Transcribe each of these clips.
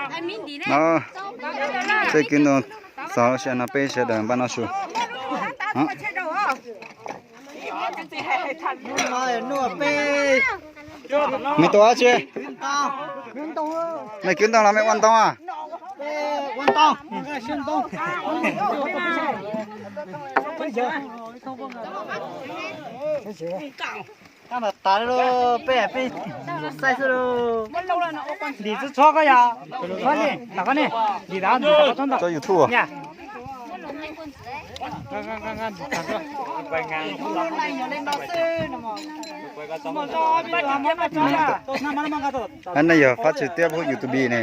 No, peb kwv ntoos xov lub sij hawm no peb sawv daws npaj noj su. Mej tua dab tsi? Mej kwv ntoo los mej ua ntoo a? Tab mas tas lawm, peb peb xaib xwb lauj. Ntim txhob koj yog. Koj ne, tas koj ne. Ntim tas, ntim tas koj txhob ntau. Tso YouTube. Hab, nej yog fab tsis tiab hauv YouTube ne.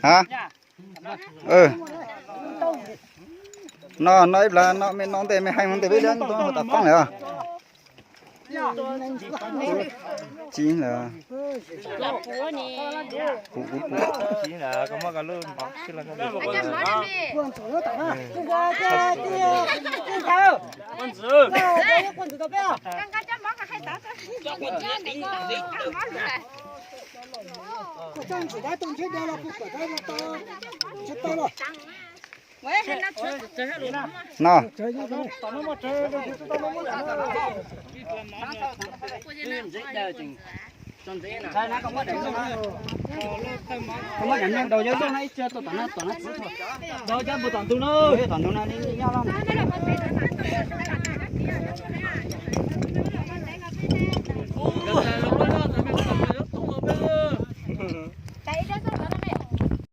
Ha, no no ib plag no mej no ntej mej hais ua ntej peb liab ntoo tas poob lawm. Tsis lawm. No, koj muab daim no daus yau zoo no ib tsa tuaj tom no, tom no txiv tau, daus cov npua tom ntug no, tom ntug no nyob loj.